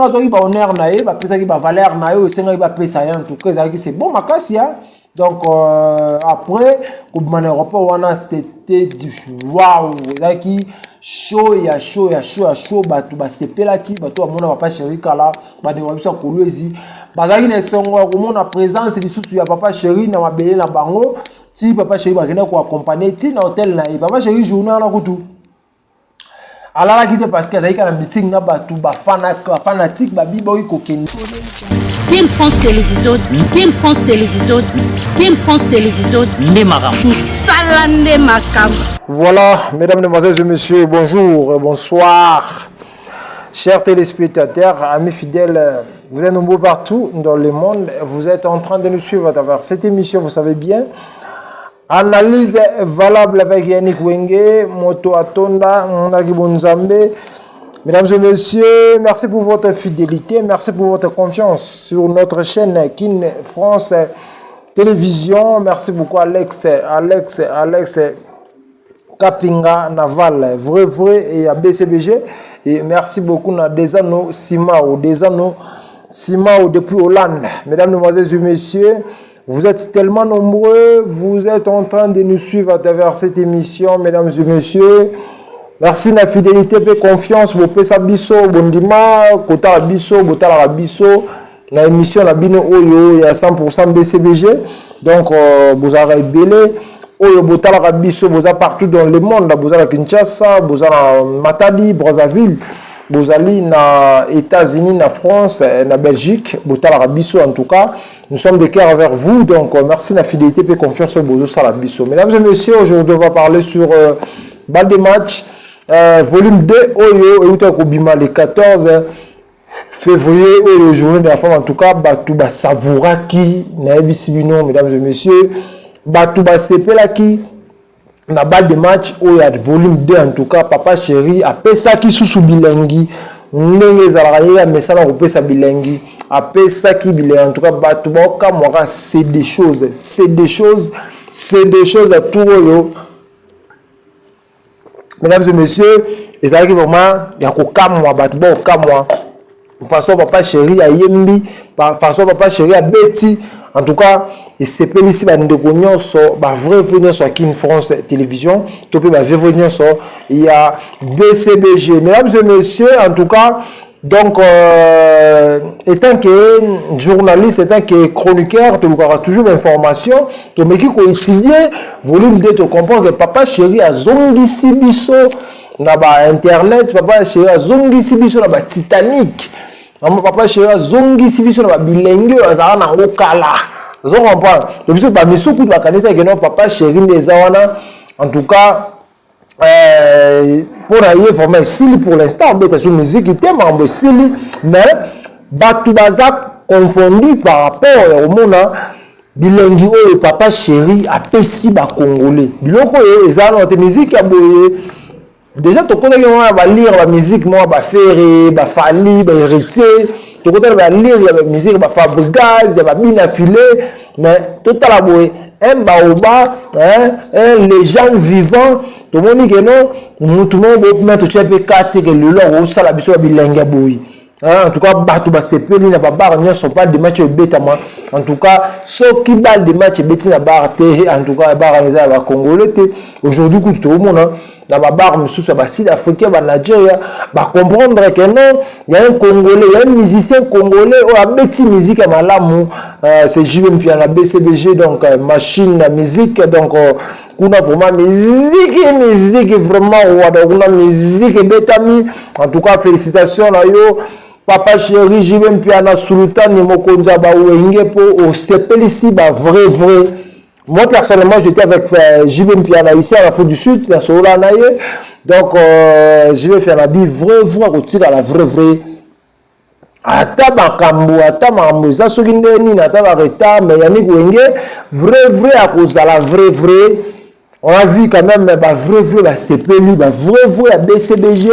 Azwaki bahonneur na ye, bapesaki bavaleur na ye oyo esengaki bapesa ye. En tout cas, ezalaki, c'est bon makasi ya. Donc après kobima na aéroport wana, c'était du wow, ezalaki show ya show ya show ya show. Bato basepelaki, bato bamona Papa Chéri kala, bandeko na biso ya Kolwezi bazalaki na esengo ya komona présence lisusu ya Papa Chéri na mabele na bango. Ti Papa Chéri bakenda koaccompagner ti na hotel na ye. Papa Chéri, journée wana kutu alalaki te parce que azalaki kaka na meeting na bato bafanatiques babiboyi kokende. Team France Télévision, Team France Télévision, Team France Télévision. Nde makambo. Mosala nde makambo. Voilà, mesdames, mesdemoiselles et messieurs, bonjour, bonsoir. Chers téléspectateurs, amis fidèles, vous êtes nombreux partout dans le monde. Vous êtes en train de nous suivre à travers cette émission, vous savez bien. Analyse valable avec Yannick Wenge, Moto Atonda, Naki Bonzambe. Mesdames et messieurs, merci pour votre fidélité, merci pour votre confiance sur notre chaîne Kin France Télévision. Merci beaucoup Alex, Alex, Alex Kapinga Naval, vrai vrai et à BCBG. Et merci beaucoup na Desano Simao, Desano Simao depuis Hollande. Mesdames, Mesdemoiselles et messieurs, vous êtes tellement nombreux, vous êtes en train de nous suivre à travers cette émission, mesdames et messieurs. Merci na fidélité et confiance, bopesa biso, bondima, kotala biso, botala biso, na émission na bino oyo ya 100% BCBG. Donc, bozalaka ebele oyo botalaka biso, boza partout dans le monde, boza na Kinshasa, boza na Matadi, Brazzaville, bozali na États-Unis, na France, na Belgique, botalaka biso. En tout cas, nous sommes de cœur avec vous. Donc, merci na fidélité et confiance oyo bozosala biso. Mesdames et messieurs, aujourd'hui, on va parler sur balle de match, volume 2 oyo euta kobima le 14 février oyo, journée de la femme. En tout cas, bato basavouraki, nayebisi bino, mesdames et messieurs, bato basepelaki na balle de match oyo ya volume 2. En tout cas, Papa Chéri apesaki susu bilengi ndenge ezalaka. Ye amesana kopesa bilengi, apesaki bilengi. En tout cas, bato baokamwaka. C'est des choses, c'est des choses, c'est des choses ya tour oyo, mesdames et messieurs, ezalaki vraiment ya kokamwa. Bato baokamwa façon Papa Chéri ayembi, façon Papa Chéri abeti. En tout cas, esepelisi bandeko nyonso, bavrai vrai nyonso ya Kin France Télévision to mpe bavrai vrai nyonso ya BCBG. Mesdames et messieurs, en tout cas, donc étant que journaliste, étant que chroniqueur, tolukaka toujours information. Tomeki koétudie volume 2, tocomprendre que Papa Chéri azongisi biso na bainternet, Papa Chéri azongisi biso na batitanic, Papa Chéri azongisi biso na babilenge oyo azalaka nango kala. Ozo comprendre? To biso bamisu kutu bakanisaki no Papa Chéri nde eza wana. En tout cas, mpo na ye vraiment esili. Pour l'instant obeta so musique te, makambo esili, mais bato baza confondu par rapport ya komona bilengi oyo Papa Chéri apesi Bacongolais. Biloko oyo eza nano te, musique ya boye. Déjà tokotaki wana balire bamusique moko, baFerre, baFally, baHéritier, tokotaki balire ya bamusique, baFabregas, ya babina file. Mais totala boye, un baoba, un légende vivant, tomoni ke no mutu moko boye mpena totia mpe ka te ke lelo akosala biso ya bilenge ya boye. En tout cas, bato basepeli na babar nyonso. Balle de match ebetama. En tout cas, soki balle de match ebeti na bar te, en tout cas bar wana eza ya Bacongolais te. Aujourd'hui kutu tokomona na babar mosusu ya basud africain, banigeria, bacomprendre que non, ya un Congolais, ya un musicien congolais oyo abeti musique ya malamu, c'est JB Mpiana, BCBG. Donc machine ya musique. Donc kuna vraiment musique, musique vraiment wada, kuna musique ebetami. En tout cas, félicitation na yo, Papa Chéri JB Mpiana, sultani mokonzi ya bawenge, mpo osepelisi bavrai vrai. Moi, personnellement, j'étais avec JB Mpiana ici à l'Afrique du Sud, na solola na ye. Donc, JB Mpiana bi vrai vrai kotikala vrai vrai. Ata makambo, ata makambo eza soki nde nini, ata baretard, mais Yannick Wenge vrai vrai akozala vrai vrai. On a vu quand même ba vrai vrai basepeli, ba vrai vrai ya BCBG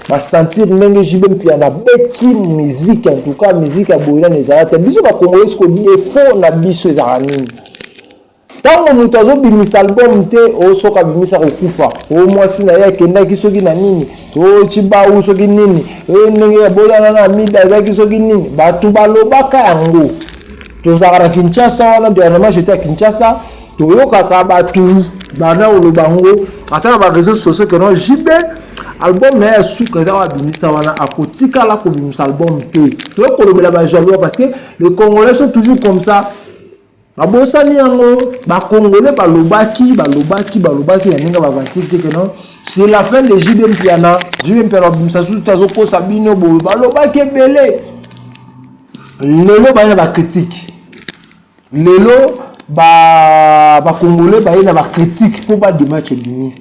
basentir ndenge JB Mpiana beti musique. En tout cas, musique ya boye nano ezala te. Biso Bacongolais, siko défaut na biso ezalaka nini? Ntango moto azobimisa album te, o soki abimisa kokufa, o mwasi na ye akendaki soki na nini, o Cibau soki nini, e ndenge aboyana na Amida azalaki soki nini, bato balobaka yango. Tozalaka na Kinshasa wana, dernièrement j'étais à Kinshasa, toyokaka bato banda koloba yango ata na baréseaux sociaux que non, JB, album na ye ya suka eza oyo abimisa wana, akotikala kobimisa album te. Toye kolobela bajaloux, parce que les Congolais sont toujours comme ça, babosani yango. Bacongolais balobaki, balobaki, balobaki na ndenge bavantique te que non, c'est la fin de JB Mpiana, JB Mpiana babimisa susu te, azokosa bino boye. Balobaki ebele. Lelo baye na bacritique, lelo bacongolais baye na bacritique mpo balle de match ebimi.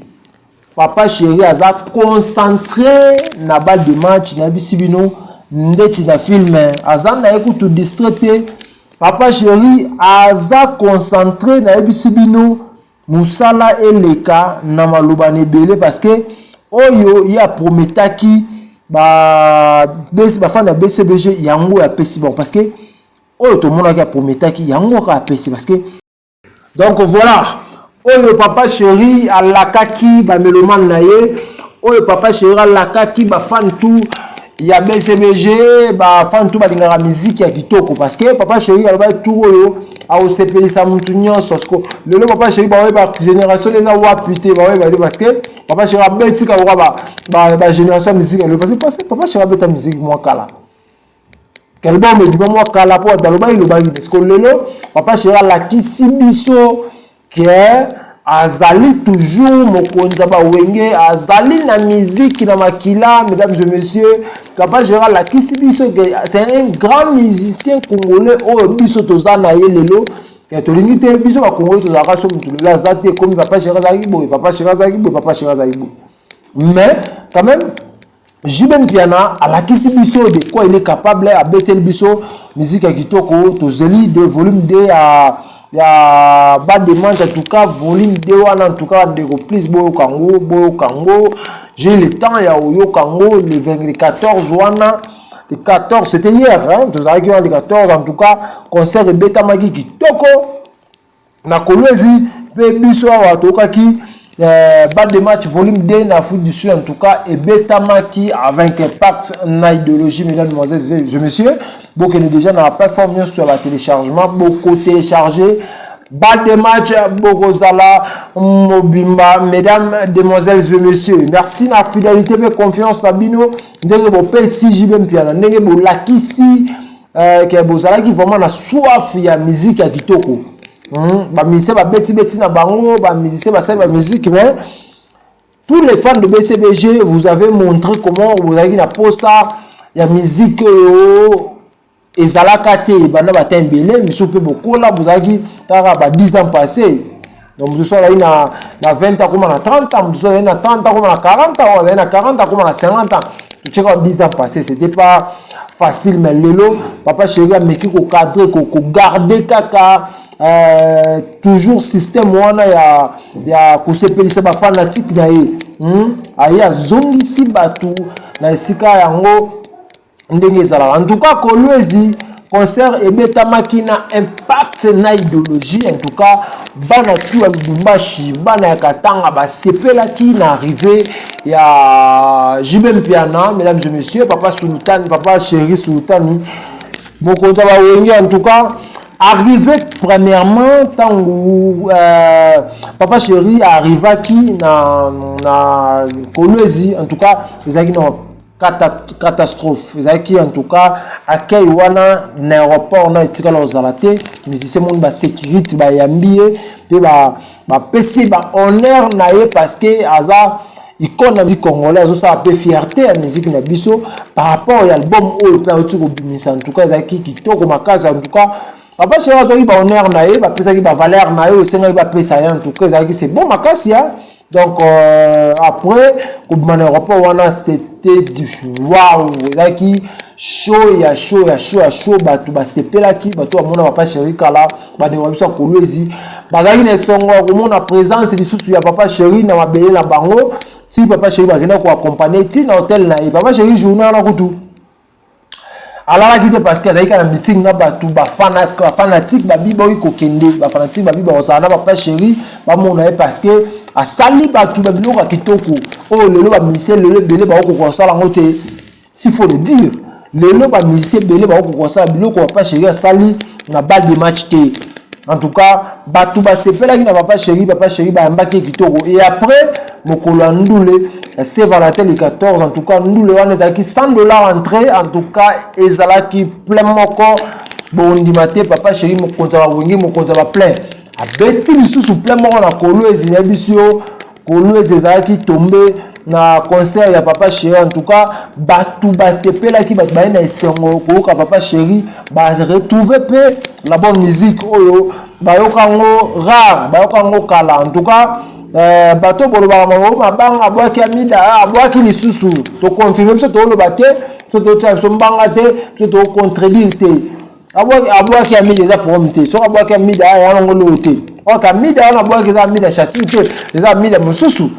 Papa Chéri aza concentré na balle de match. Nayebisi bino, ndeti na film, aza na ye kutu distrait te. Papa Chéri aza concentré. Nayebisi bino, mosala eleka na maloba na ebele, parce que oyo ye aprometaki bafans ya BCBG, yango oyo apesi bango, parce que oyo tomonaki aprometaki, yango kaka apesi. Parce que donc voilà, oyo Papa Chéri alakaki bamélomanes na ye, oyo Papa Chéri alakaki bafans tout ya BCBG, bafans tout balingaka miziki ya kitoko, parce que Papa Chéri alobaki tour oyo akosepelisa mutu nyonso. Siko lelo Papa Chéri, baoyeba génération eza wapi te, baoyeba te, parce que Papa Chéri abetika lokola bagénération ya miziki ya lelo, parce que Papa Chéri abeta miziki mwa kala, album ebima mwa kala, mpo balobaki lobaki. Parce que lelo Papa Chéri alakisi biso que azali toujours mokonzi ya bawenge, azali na miziki na makila. Mesdames et messieurs, Papa Chéri alakisi biso que c'est un grand musicien congolais oyo biso toza na ye lelo. Tolingi te, biso bacongolais tozalaka so motu lelo aza te, ekomi Papa Chéri azalaki boye, Papa Chéri azalaki boye, Papa Chéri azalaki boye. Mais quand même, JB Mpiana alakisi biso de quoi il est capable. Abeteli biso musique ya kitoko. Tozeli de volume 2 ya balle de match. En tout cas, volume 2 wana, en tout cas ndeko, plus boyoka yango, boyoka yango. J'ai le temps ya oyoka yango le 14 wana, le 14, c'était hier, hein, tozalaki wana le 14. En tout cas, concert ebetamaki kitoko na Kolwezi, mpe biso awa toyokaki balle de match volume 2 na Afrique du Sud. En tout cas, ebetamaki avec impact na idéologie. Mesdames, demoiselles et messieurs, bokende déjà na plateforme nyonso ya batéléchargement, bokotélécharger balle de match, bokozala mobimba. Mesdames, demoiselles et messieurs, merci na fidélité mpe confiance na bino, ndenge bopesi JB Mpiana, ndenge bolakisi que bozalaki vraiment na soif ya musique ya kitoko. Bamusicien babeti-beti na bango, bamusicien basali bamusique, mais tous les fans de BCBG, vous avez montré comment bozalaki na posa ya musique oyo ezalaka te. Banda bata ebele misusu mpe bokola, bozalaki kaka ba 10 ans passé. Donc mosusu azali na 20 ans akoma na 30 ans, mosusu azali na 30 ans akoma na 40 ans, azali na 40 ans akoma na 50 ans. Totiaka 10 ans passé, c'était pas facile. Mais lelo Papa Chéri ameki kocadrer, kogarder kaka toujours système wana ya kosepelisa bafanatiques na ye. Aye azongisi bato na esika yango ndenge ezalaka. En tout cas, Kolwezi, concert ebetamaki na impact na idéologie. En tout cas, bana tu ya Lubumbashi, bana ya Katanga basepelaki na arrivée ya JB Mpiana. Mesdames et messieurs, Papa Sultani, Papa Chéri Sultani, mokonzi ya bawenge. En tout cas, arrivé premièrement, ntango Papa Chéri arrivaki na Kolwezi, en tout cas ezalaki na catastrophe. Ezalaki en tout cas accueil wana na aéroport na etikala kozala te. Musicien moni, basécurité bayambi ye mpe bapesi bahonneur na ye, parce que aza icône na musique congolais, azosala mpe fierté ya musique na biso par rapport ya album oyo mpe auti kobimisa. En tout cas, ezalaki kitoko makasi. En tout cas, Papa Chéri azwaki bahonneur na ye, bapesaki bavaleur na ye oyo esengaki bapesa ye. En tout cas, ezalaki, c'est bon makasi ya. Donc après kobima na aéroport wana, c'était du wow, ezalaki show ya show ya show ya show. Bato basepelaki, bato bamona Papa Chéri kala. Bandeko na biso ya Kolwezi bazalaki na esongo ya komona présence lisusu ya Papa Chéri na mabele na bango. Ti Papa Chéri bakenda koaccompagner ti na hotel na ye. Papa Chéri, journée wana kutu Alalaki te parce que azalaki kaka na meeting na bato, bafanatique babi baoki kokende, bafanatique babi bakozala na Papa Chéri, bamona ye parce que asali bato babiloko ya kitoko oyo lelo bamusicien lelo ebele bakokoka kosala yango te. S'il faut le dire, lelo bamusicien ebele bakokoka kosala biloko Papa Chéri asali na balle de match te. En tout cas, bato basepelaki na Papa Chéri. Papa Chéri bayambaki ye kitoko. Et après, mokolo ya ndule Saint Valentin, le 14, en tout cas ndule wana ezalaki 100 $ entrée. En tout cas, ezalaki plein moko bondima te. Papa Chéri, mokonzi ya bawenge, mokonzi ya baplein, abeti lisusu plein moko na Kolwezi. Nayebi yo, Kolwezi ezalaki tombe na concert ya Papa Chéri. En tout cas, bato basepelaki, bato baye na esengo koyoka Papa Chéri, baretrouve mpe la bonne musique oyo bayoka yango rare, bayoka yango kala. En tout cas, bato bolobaka bango mabanga, abwaki Amida, abwaki lisusu. Toconfirme biso, tooloba te, biso totia biso mbanga te, biso tocontredire te. Abwaki Amida, eza problème te. Soki abwaki Amida, ya nango loo te. Oka Amida wana abwaki, eza Amida Chatire te, eza Amida mosusu.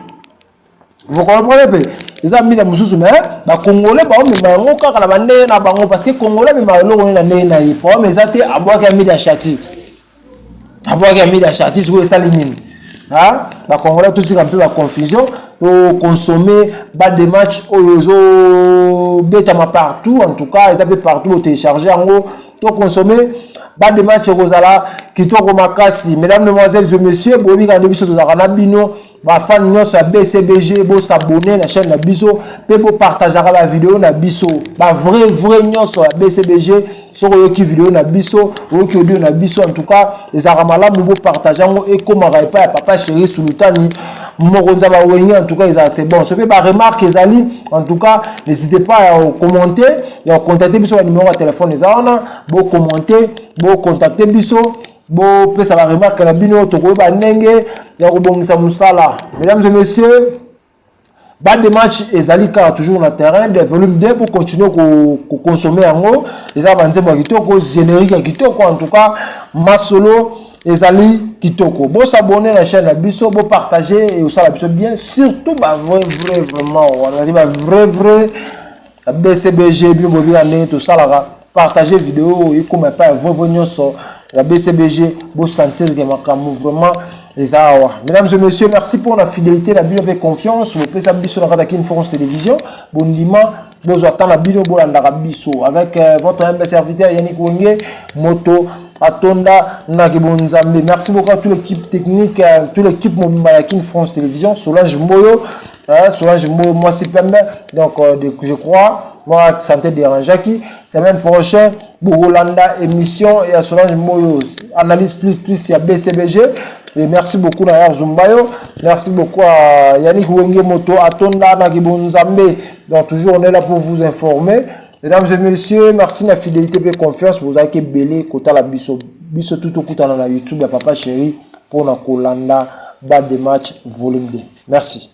Vous comprenez mpe, eza Amida mosusu, mais bacongolais baomema yango kaka na bandenge na bango, parce que Congolais amemaka eloko nini na ndenge na ye. Problème eza te. Abwaki Amida Chatire, abwaki Amida Chatire, sikoyo esali nini? Bacongolais, totika mpe baconfusion, toconsommer balle de match oyo ezobetama partout. En tout cas, eza mpe partout, botélécharge yango, toconsommer balle de match, ekozala kitoko makasi. Mesdames, mesdemoiselles et messieurs, boyebi kaka nde biso tozalaka na bino. Bafan nyonso ya BCBG, bosabonner na chaîne na biso mpe bopartageaka bavideo na biso. Bavrai vrai nyonso ya BCBG, soki oyoki video na biso, oyoki audio na biso, en tout cas ezalaka malamu bopartage yango, ekomaka epai ya Papa Chéri Sulutani, mokonzi ya bawenge. En tout cas, ezala, c'est bon. Soki baremarque ezali, en tout cas n'hésitez pas ya commenter, ya kocontacter biso. Banimero ya telefone eza wana. Bocommenter, bocontacter biso, bopesa baremarque na bino, tokoyeba ndenge ya kobongisa mosala. Mesdames et messieurs, balle de match ezali kaka toujours na terrain de volume 2 pour continuer koconsommer yango. Eza banzembo ya kitoko, générique ya kitoko. En tout cas, masolo ezali kitoko. Bosabonner na chaîne na biso, bopartage, osala biso bien. Surtout bavrai vrai, vraiment wana bavrai vrai BCBG, bino bobika ndenge tosalaka. Partage vidéo oyo, ekóma epai ya vrai vrai nyonso ya BCBG, bosentir ke makambo vraiment eza awa. Mesdames et messieurs, merci pour la fidélité na bino mpe confiance bopesa biso na kati ya Kin France Télévision. Bondima bozwa temps na bino, bolandaka biso avec votre humble serviteur Yannick Wenge, moto atonda na kibonzambe. Merci beaucoup à toute l'équipe technique, toute l'équipe mobimba ya Kin France Télévision. Solange Mboyo, Solange Mboyo, mwasi pembe. Donc je crois moi santé dérangeaki. Semaine prochaine, bokolanda émission ya Solange Mboyo, analyse plus plus ya BCBG. Et merci beaucoup na Zumbayo, merci beaucoup à Yannick Wenge, moto atonda na kibonzambe. Donc toujours on est là pour vous informer. Mesdames et messieurs, merci na fidélité et confiance. Vous avez ebele kotala biso. Biso tout okutana na YouTube ya Papa Chéri pour na kolanda balle de match volume 2. Merci.